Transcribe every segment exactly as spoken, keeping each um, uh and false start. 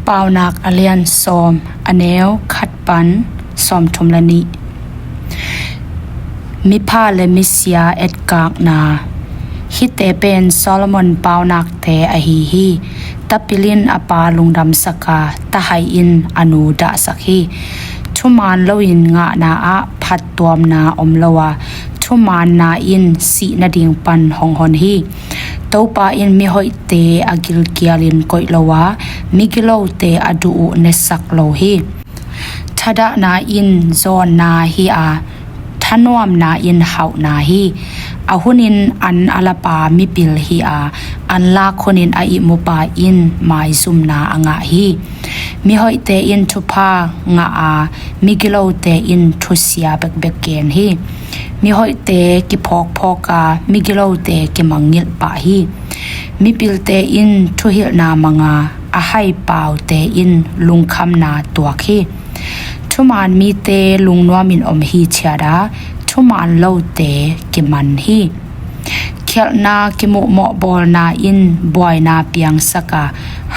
Paunak a lian sawm, a neu khat pan sawmthum le nih. Mipha le misia etkakna. Hihte pen Solomon paunakte ahi hi. Tapil in a pa lungdamsak a, tahai in a nu dahsak hi. Thuman loin ngahna ah phattuamna om lo a, thumaanna in sih nading pan hong hon hi. Topa in mihoihte a gilkialin koih lo a, migilote a duh uh nesak lo hi. Thadahna in zawnna hi a, thanuamna in hauhna hi. A hunin an a lapa mipil hi a, an lak hunin a ihmupa in maizumna a ngah hi. Mihoihte in thupha ngah a, migilote in thusia bekbek gen hi. Mihoihte kiphawkphawk a, migilote kimangngilh pah hi. Mipilte in thuhilhna mang a, a hai paute in lungkhamna tuak hi. Thumaan mite lungnuamin om hi ciat a, thumaan lote kiman hi. Khialhna kimuhmawh bawlna in buaina piangsak a,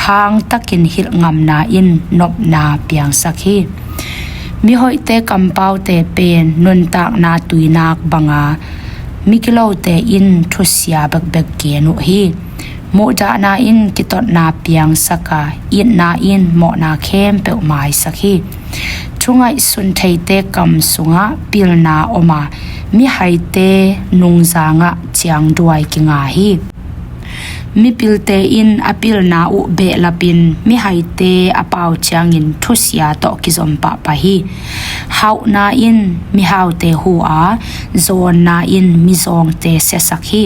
hangtakin hilh ngamna in nopna piangsak hi. Mihoihte kampaute pen nuntakna tuinak bang a, migilote in thusia bekbek gen uh hi. Muhdahna in kitotna piangsak a, itna in mawhna khempeuh maisak hi. Thungaihsun theite kam sungah pilna om a, mihaite nungzangah ciangduai kinga hi. Mipilte in a pilna uh behlapin mihaite a pau ciangin thusia tawh kizom pahpah hi. Hauhna in mihaute hu a, zawnna in mizawngte siasak hi.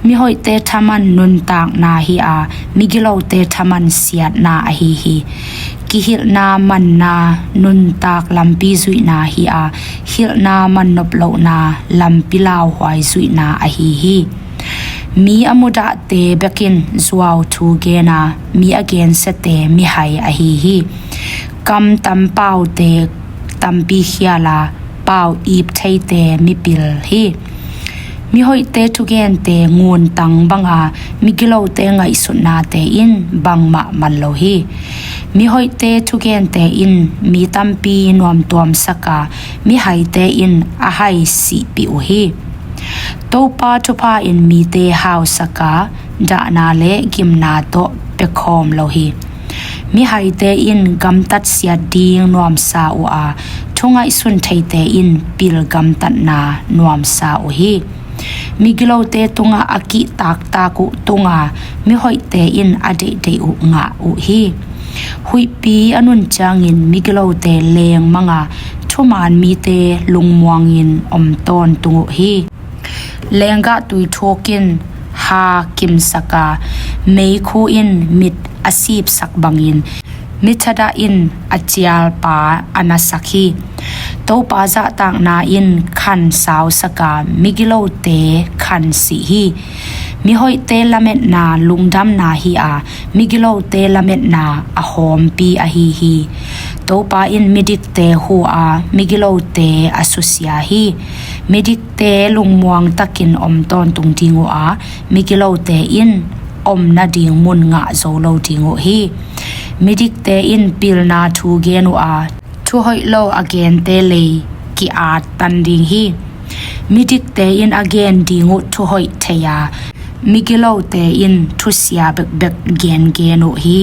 Mihoihte thaman nuntakna hi a, migilote thaman siatna ahi hi. Kihilhna manna nuntak lampi zuihna hi a, hilhna mannop lohna lampi lauhuai zuihna ahi hi. Mi a mudahte bekin zuau thu gen a, mi a gensiate mihai ahi hi. Kam tam paute tampi khial a, pau ip theite mipil hi. Mihoihte thugente nguntang bang a, migilote ngaihsutnate in bangmah man lo hi. Mihoihte thugente in mi tampi nuamtuamsak a, mihaite in a hai sihpih uh hi. Topa thupha in mite hausak a, dahna le gimna tawh pekhawm lo hi. Mihaite in gamtat siat ding nuamsa uh a, thungaihsun theite in pil gamtatna nuamsa uh hi. Migilote tungah a kihtaktak uh tung a, mihoihte in a deihdeih uh ngah uh hi. Huihpi a nun ciangin migilote lengmang a, thumaan mite lungmuangin om tawntung uh hi. Lenggah tui thuk in ha kimsak a, meikhu in mit a sipsak bangin mithadah in a cialpa a nasak hi. Topa zahtakna in khan sausak a, migilote khan sih hi. Mihoihte lametna lungdamna hi a, migilote lametna a hawmpi ahi hi. Topa in midikte hu a, migilote a susia hi. Midikte lungmuang takin om tawntung ding uh a, migilote in om nading mun ngah zo lo ding uh hi. Midikte in pilna thu gen uh a, thuhoih lo a gente lei ki-at tan ding hi. Midikte in a gen ding uh thuhoih thei a, migilote in thusia bekbek gengen uh hi.